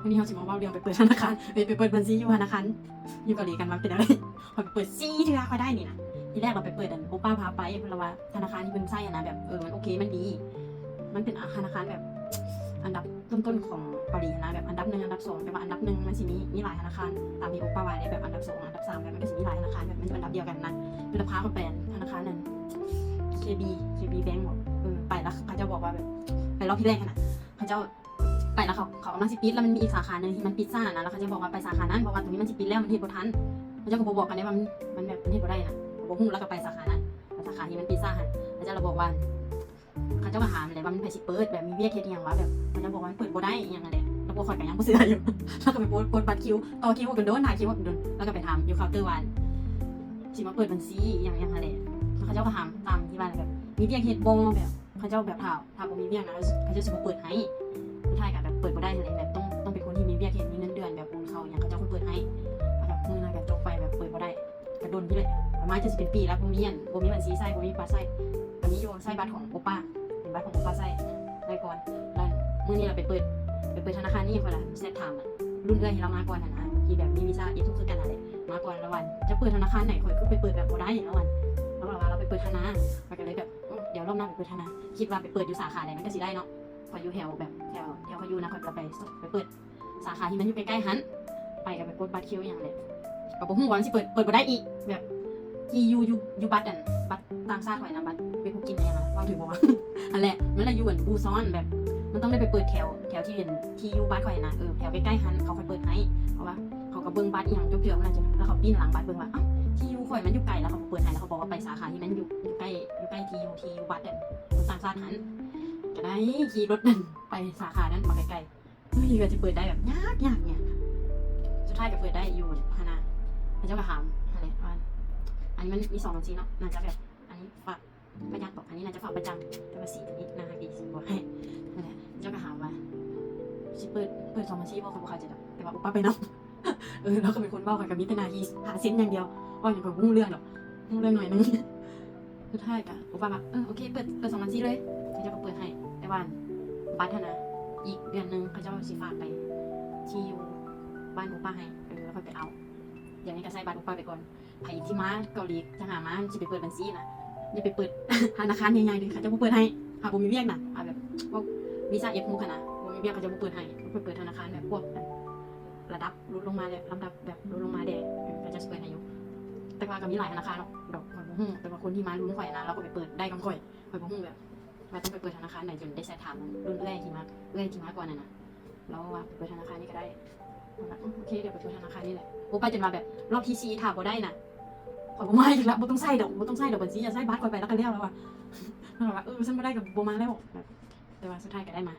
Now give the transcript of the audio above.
ມື້ນີ້ເຮົາຊິມາເວົ້າເລື່ອງໄປເປີດທະນາຄານ ໄປ ໄປເປີດບັນຊີຢູ່ທະນາຄານຢູ່ເກົາຫຼີກັນວ່າເປັນແນວໃດ. ຂ້ອຍໄປເປີດສີ່ເທື່ອ ຂ້ອຍໄດ້ນີ້ນະ. ທີແລກລາວໄປເປີດ ອັນ ໂອປ້າພາໄປ ເພາະລາວວ່າທະນາຄານທີ່ເພິ່ນໃຊ້ຫັ້ນນະ ແບບ ເອີ ມັນໂອເຄ ມັນດີ ມັນເປັນ ອາ ທະນາຄານແບບອັນດັບຕົ້ນໆຂອງເກົາຫຼີຫັ້ນນະ ແບບອັນດັບໜຶ່ງ ອັນດັບສອງ ແຕ່ວ່າອັນດັບໜຶ່ງມັນຊິມີ ມີຫຼາຍທະນາຄານ ຕາມທີ່ໂອປ້າວ່າເດ້ ແບບອັນດັບສອງ ອັນດັບສາມ ແບບມັນກໍຊິມີຫຼາຍທະນາຄານ ແບບມັນຢູ່ອັນດັບດຽວກັນນະ. ເພິ່ນລະພາຂ້ອຍໄປທະນາຄານນັ້ນ ເຄບີ ເຄບີແບັງບໍ ເອີ ໄປລະເຂົາເຈົ້າບອກວ່າແບບ ໄປລອບທີແລກຫັ້ນນະ ເຂົາເຈົ້າ ໄປແລ້ວເຂົາ ເຂົາກຳລັງຊິປິດ ແລ້ວມັນມີອີກສາຂາໜຶ່ງທີ່ມັນປິດຊ້ານະ ແລ້ວເຂົາເຈົ້າບອກວ່າໄປສາຂານັ້ນ ເພາະວ່າໂຕນີ້ມັນຊິປິດແລ້ວ ມັນເຮັດບໍ່ທັນ. ເຂົາເຈົ້າກໍບໍ່ບອກກັນເດ້ວ່າມັນ ມັນແບບ ມັນເຮັດບໍ່ໄດ້ນະ ກໍບໍ່ຮູ້ ແລ້ວກໍໄປສາຂານັ້ນ ສາຂາທີ່ມັນປິດຊ້າຫັ້ນ. ເຂົາເຈົ້າລະບອກວ່າ ເຂົາເຈົ້າກໍຖາມແຫຼະວ່າມັນໃຜຊິເປີດ ແບບມີວຽກເຮັດອີ່ຫຍັງວະ ແບບເຂົາເຈົ້າບອກວ່າມັນເປີດບໍ່ໄດ້ອີ່ຫຍັງຫັ້ນແຫຼະ. ແລ້ວພວກຂ້ອຍກໍຍັງບໍ່ເຊື່ອຢູ່ ແລ້ວກໍໄປກົດ ກົດບັດຄິວ ຕໍ່ຄິວກັນດົນ ຖ້າຄິວກັນດົນ ແລ້ວກໍໄປຖາມຢູ່ເຄົາເຕີວ່າ ຊິມາເປີດບັນຊີອີ່ຫຍັງ ອີ່ຫຍັງຫັ້ນແຫຼະ. ເຂົາເຈົ້າກໍຖາມຕາມທີ່ວ່າແບບມີວຽກເຮັດບໍ່ ແບບ ເຂົາເຈົ້າແບບຖ້າ ຖ້າບໍ່ມີວຽກນະ ເຂົາເຈົ້າຊິບໍ່ເປີດໃຫ້. ສຸດທ້າຍກໍແບບເປີດບໍ່ໄດ້ຫັ້ນແຫຼະ ແບບຕ້ອງ ຕ້ອງເປັນຄົນທີ່ມີວຽກເຮັດ ມີເງິນເດືອນ ແບບໂອນເຂົ້າຫຍັງ ເຂົາເຈົ້າຄ່ອຍເປີດໃຫ້. ແລ້ວກໍມື້ນັ້ນກໍຈົບໄປ ແບບເປີດບໍ່ໄດ້ ກະດົນຢູ່ແຫຼະ ປະມານຈະຊິເປັນປີແລ້ວ ບໍ່ມີອັນ ບໍ່ມີບັນຊີໃຊ້ ບໍ່ມີບັດໃຊ້ ກໍມີຢູ່ໃຊ້ບັດຂອງໂອປ້າ ເປັນບັດຂອງໂອປ້າໃຊ້ ໄດ້ກ່ອນ. ແລ້ວມື້ນີ້ລະໄປເປີດ ໄປເປີດທະນາຄານນີ້ ຂ້ອຍລະແຊັດຖາມລຸ້ນເອື້ອຍທີ່ລາວມາກ່ອນຫັ້ນນະ ທີ່ແບບມີວີຊາເອັຟທູຄືກັນຫັ້ນແຫຼະ ມາກ່ອນ ລະວ່າຈະເປີດທະນາຄານໃດ ຂ້ອຍຄືໄປເປີດແບບບໍ່ໄດ້ ລະວ່າ ລະວ່າລາວໄປເປີດທະນາ ຂ້ອຍກໍເລີຍແບບ ໂອ້ ດຽວລອບໜ້າໄປເປີດທະນາ ຄິດວ່າໄປເປີດຢູ່ສາຂາໃດມັນກໍຊິໄດ້ເນາະ ເພາະຢູ່ແຖວແບບ ແຖວ ແຖວຂ້ອຍຢູ່ນະ ຂ້ອຍລະໄປ ໄປເປີດສາຂາທີ່ມັນຢູ່ໃກ້ໆຫັ້ນ ໄປກໍໄປກົດບັດຄິວອີ່ຫຍັງແຫຼະ ກໍບໍ່ຮູ້ວ່າມັນຊິເປີດ ເປີດບໍ່ໄດ້ອີກ ແບບທີ່ຢູ່ ຢູ່ ຢູ່ບັດອັນ ບັດຕ່າງຊາດຂ້ອຍນະ ບັດເວັດຜູ້ກິນອີ່ຫຍັງນະ ເວົ້າຖືກບໍ່ວະ ຫັ້ນແຫຼະ ມັນລະຢູ່ອັນບູຊອນ ແບບມັນຕ້ອງໄດ້ໄປເປີດແຖວ ແຖວທີ່ເປັນທີ່ຢູ່ບັດຂ້ອຍນະ ເອີ ແຖວໃກ້ໆຫັ້ນເຂົາຄ່ອຍເປີດໃຫ້ ເພາະວ່າເຂົາກໍເບິ່ງບັດອີ່ຫຍັງຈົບເທື່ອ ມັນລະ ແລ້ວເຂົາປິ່ນຫຼັງບັດເບິ່ງວ່າ ເອົ້າ ທີ່ຢູ່ຂ້ອຍມັນຢູ່ໄກ ແລ້ວເຂົາບໍ່ເປີດໃຫ້ ແລ້ວເຂົາບອກວ່າໄປສາຂາທີ່ມັນຢູ່ ຢູ່ໃກ້ ຢູ່ໃກ້ທີ່ຢູ່ ທີ່ຢູ່ບັດອັນຄົນຕ່າງຊາດຫັ້ນ ກໍໄດ້ຂີ່ລົດນັ້ນໄປສາຂານັ້ນມາໃກ້ໆ ເອີ ເອີ ຊິເປີດໄດ້ແບບຍາກ ຍາກ ຍາກ ສຸດທ້າຍກໍເປີດໄດ້ຢູ່ຫັ້ນນະ ເຂົາເຈົ້າກໍຖາມຫັ້ນແຫຼະວ່າ ອັນນີ້ມັນມີສອງບັນຊີເນາະ ໜ້າຈະແບບ ອັນນີ້ຝາກປະຢັດບໍ ອັນນີ້ໜ້າຈະຝາກປະຈຳ ແຕ່ວ່າສີໂຕນີ້ໜ້າຮັກດີ ຊິບໍ່ໃຫ້ ຫັ້ນແຫຼະ ເຂົາເຈົ້າກໍຖາມວ່າ ຊິເປີດ ເປີດສອງບັນຊີບໍ່ ຂ້ອຍບໍ່ເຂົ້າໃຈດອກ ແຕ່ວ່າໂອປ້າໄປນຳ ເອີ ລາວກໍເປັນຄົນເວົ້າ ຂ້ອຍກໍມີແຕ່ໜ້າທີ່ຫາເຊັນຢ່າງດຽວ ເວົ້າຫຍັງກໍບໍ່ຮູ້ເລື່ອງດອກ ຮູ້ເລື່ອງໜ້ອຍໜຶ່ງ. ສຸດທ້າຍກໍໂອປ້າວ່າ ເອີ ໂອເຄ ເປີດ ເປີດສອງບັນຊີເລີຍ ເຂົາເຈົ້າກໍເປີດໃຫ້ ແຕ່ວ່າບັດຫັ້ນນະ ອີກເດືອນໜຶ່ງເຂົາເຈົ້າຊິຝາກໄປທີ່ຢູ່ບ້ານໂອປ້າໃຫ້ ເອີ ແລ້ວຄ່ອຍໄປເອົາ ດຽວນີ້ກໍໃຊ້ບັດໂອປ້າໄປກ່ອນ. ໃຜທີ່ມາເກົາຫຼີ ຈະຫາມາ ຊິໄປເປີດບັນຊີນະ ຢ່າໄປເປີດທະນາຄານໃຫຍ່ໆເດີ ເຂົາເຈົ້າບໍ່ເປີດໃຫ້ ຖ້າບໍ່ມີວຽກນະ ຖ້າແບບພວກວີຊາເອັຟຫົກຫັ້ນນະ ບໍ່ມີວຽກ ເຂົາເຈົ້າບໍ່ເປີດໃຫ້ ໄປເປີດທະນາຄານແບບພວກລະດັບຫຼຸດລົງມາແຫຼະ ລຳດັບແບບຫຼຸດລົງມາແດ່ ເຂົາເຈົ້າຊິເປີດໃຫ້ຢູ່ ແຕ່ວ່າກໍມີຫຼາຍທະນາຄານເນາະ ດອກຂ້ອຍບໍ່ຮູ້ ແຕ່ວ່າຄົນທີ່ມາລຸ້ນຂ້ອຍນະ ລາວກໍໄປເປີດໄດ້ນຳຂ້ອຍ ຂ້ອຍບໍ່ຮູ້ແບບວ່າຕ້ອງໄປເປີດທະນາຄານໃດ ຈົນໄດ້ແຊັດຖາມລຸ້ນເອື້ອຍທີ່ມາ ເອື້ອຍທີ່ມາກ່ອນຫັ້ນນະ ລາວວ່າໄປເປີດທະນາຄານນີ້ກໍໄດ້ ລາວວ່າ ອືມ ໂອເຄ ດຽວໄປເປີດທະນາຄານນີ້ແຫຼະ ໂອປ້າຈົນວ່າແບບ ລອບທີສີ່ຖ້າບໍ່ໄດ້ນະ ຂ້ອຍບໍ່ມາອີກລະ ບໍ່ຕ້ອງໃຊ້ດອກ ບໍ່ຕ້ອງໃຊ້ດອກບັນຊີ ຢ່າໃຊ້ບັດຂ້ອຍໄປລະກໍແລ້ວ ລາວວ່າ ລາວວ່າ ເອີ ຊັ້ນບໍ່ໄດ້ກໍບໍ່ມາແລ້ວ ແບບ ແຕ່ວ່າສຸດທ້າຍກໍໄດ້ມາ.